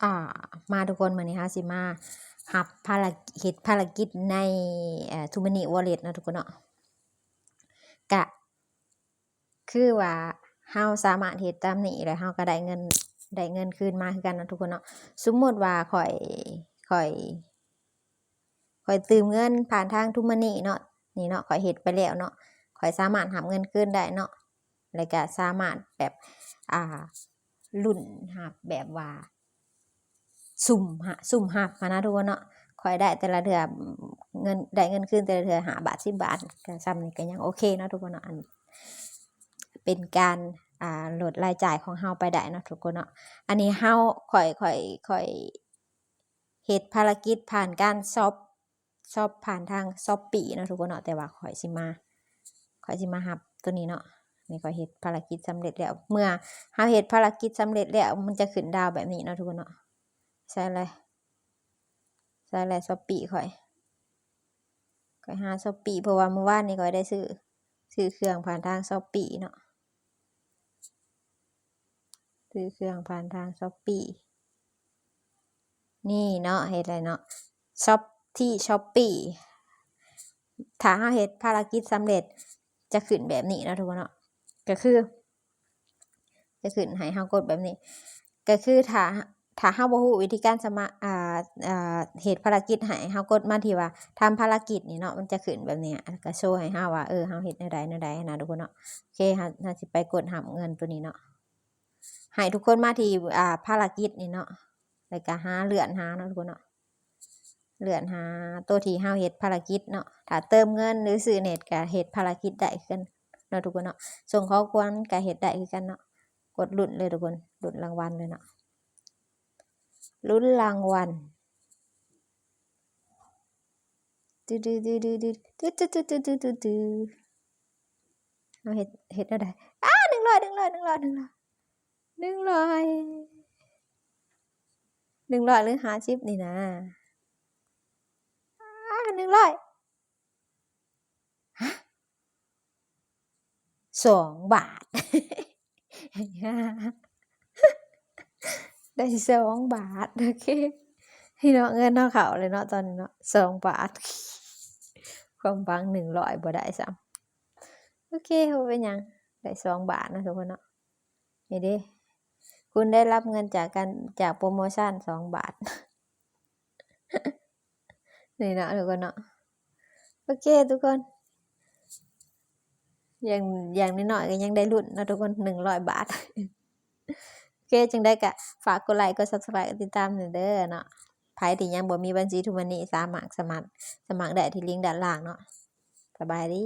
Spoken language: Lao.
ອ່າ ມາທຸກຄົນ ມື້ນີ້ເຮົາຊິມາຮັບພາລະ ເຮັດພາລະກິດໃນ ເອີ True Money Wallet ເນາະທຸກຄົນເນາະ. ກະຄືວ່າເຮົາສາມາດເຮັດຕາມນີ້ ແລ້ວເຮົາກໍໄດ້ເງິນ ໄດ້ເງິນຄືນມາຄືກັນເນາະທຸກຄົນເນາະ. ສົມມຸດວ່າຂ້ອຍ ຂ້ອຍ ຂ້ອຍຕື່ມເງິນຜ່ານທາງ True Money ເນາະ ນີ້ເນາະ ຂ້ອຍເຮັດໄປແລ້ວເນາະ ຂ້ອຍສາມາດຮັບເງິນຄືນໄດ້ເນາະ ແລ້ວກະສາມາດແບບ ອ່າ ລຸ້ນຮັບແບບວ່າສຸ່ມ ຫາ ສຸ່ມຮັບຫັ້ນນະທຸກຄົນເນາະ. ຂ້ອຍໄດ້ແຕ່ລະເທື່ອ ເງິນ ໄດ້ເງິນຄືນແຕ່ລະເທື່ອຫ້າບາດ ສິບບາດ ກະສ່ຳນີ້ກະຍັງໂອເຄເນາະທຸກຄົນເນາະ. ອັນ ເປັນການ ອ່າ ລົດລາຍຈ່າຍຂອງເຮົາໄປໄດ້ເນາະທຸກຄົນເນາະ. ອັນນີ້ເຮົາ ຂ້ອຍ ຂ້ອຍ ຂ້ອຍ ເຮັດພາລະກິດຜ່ານການຊັອບ ຊັອບຜ່ານທາງ Shopee ເນາະທຸກຄົນເນາະ ແຕ່ວ່າຂ້ອຍຊິມາ ຂ້ອຍຊິມາຮັບໂຕນີ້ເນາະ. ນີ້ຂ້ອຍເຮັດພາລະກິດສຳເລັດແລ້ວ ເມື່ອເຮົາເຮັດພາລະກິດສຳເລັດແລ້ວ ມັນຈະຂຶ້ນດາວແບບນີ້ເນາະທຸກຄົນເນາະ. ໃສ່ເລີຍ ໃສ່ເລີຍ Shopee ຂ້ອຍ ຂ້ອຍຫາ Shopee ເພາະວ່າມື້ວານນີ້ຂ້ອຍໄດ້ຊື້ ຊື້ເຄື່ອງຜ່ານທາງ Shopee ເນາະ. ຊື້ເຄື່ອງຜ່ານທາງ Shopee ນີ້ເນາະ ເຮັດແລ້ວເນາະ ຊັອບທີ່ Shopee. ຖ້າເຮົາເຮັດພາລະກິດສຳເລັດ ຈະຂຶ້ນແບບນີ້ເນາະທຸກຄົນເນາະ ກໍຄື ຈະຂຶ້ນໃຫ້ເຮົາກົດແບບນີ້ ກໍຄືຖ້າ ຖ້າເຮົາບໍ່ຮູ້ວິທີການສະໝັກ ອ່າ ອ່າ ເຮັດພາລະກິດໃຫ້ ເຮົາກົດມາທີ່ວ່າທຳພາລະກິດນີ້ເນາະ ມັນຈະຂຶ້ນແບບນີ້ ກໍໂຊໃຫ້ເຮົາວ່າ ເອີ ເຮົາເຮັດແນວໃດແນວໃດນະທຸກຄົນເນາະ. ໂອເຄ ເຮົາ ເຮົາຊິໄປກົດຮັບເງິນໂຕນີ້ເນາະ ໃຫ້ທຸກຄົນມາທີ່ ອ່າ ພາລະກິດນີ້ເນາະ ແລ້ວກໍຫາ ເລື່ອນຫາເນາະທຸກຄົນເນາະ ເລື່ອນຫາໂຕທີ່ເຮົາເຮັດພາລະກິດເນາະ. ຖ້າເຕີມເງິນ ຫຼື ຊື້ເນັດກໍເຮັດພາລະກິດໄດ້ຄືກັນເນາະທຸກຄົນເນາະ. ສົ່ງຂອງຂວັນກໍເຮັດໄດ້ຄືກັນເນາະ. ກົດລຸ້ນເລີຍທຸກຄົນ ລຸ້ນລາງວັນເລີຍເນາະ ລຸ້ນລາງວັນ ຕຶໆໆໆ ຕຶໆໆ ເຮົາເຮັດ ເຮັດແນວໃດ? ອ້າ ໜຶ່ງຮ້ອຍ ໜຶ່ງຮ້ອຍ ໜຶ່ງຮ້ອຍ ໜຶ່ງຮ້ອຍ ໜຶ່ງຮ້ອຍ ໜຶ່ງຮ້ອຍ ຫຼື ຫ້າສິບນີ້ນະ? ອ້າ ໜຶ່ງຮ້ອຍ ຮະ ສອງບາດ ໄດ້ສອງບາດ. ໂອເຄ ພີ່ນ້ອງ ເງິນເຮົາເຂົ້າເລີຍເນາະ ຕອນນີ້ເນາະ ສອງບາດ. ຄວາມຫວັງໜຶ່ງຮ້ອຍບໍ່ໄດ້ຊ້ຳ. ໂອເຄ ບໍ່ເປັນຫຍັງ ໄດ້ສອງບາດເນາະທຸກຄົນເນາະ. ນີ້ເດ້ ຄຸນໄດ້ຮັບເງິນຈາກການ ຈາກໂປຣໂມຊັນສອງບາດ ນີ້ເນາະທຸກຄົນເນາະ. ໂອເຄທຸກຄົນ ຢ່າງ ຢ່າງໜ້ອຍໆກໍຍັງໄດ້ລຸ້ນເນາະທຸກຄົນ ໜຶ່ງຮ້ອຍບາດ. ໂອເຄ ຈັ່ງໃດກໍຝາກກົດໄລ ກົດ Subscribe ກົດຕິດຕາມແດ່ເດີເນາະ. ໃຜທີ່ຍັງບໍ່ມີບັນຊີ True Money ສາມາດສະໝັກ ສະໝັກໄດ້ທີ່ລິ້ງດ້ານລ່າງເນາະ. ສະບາຍດີ.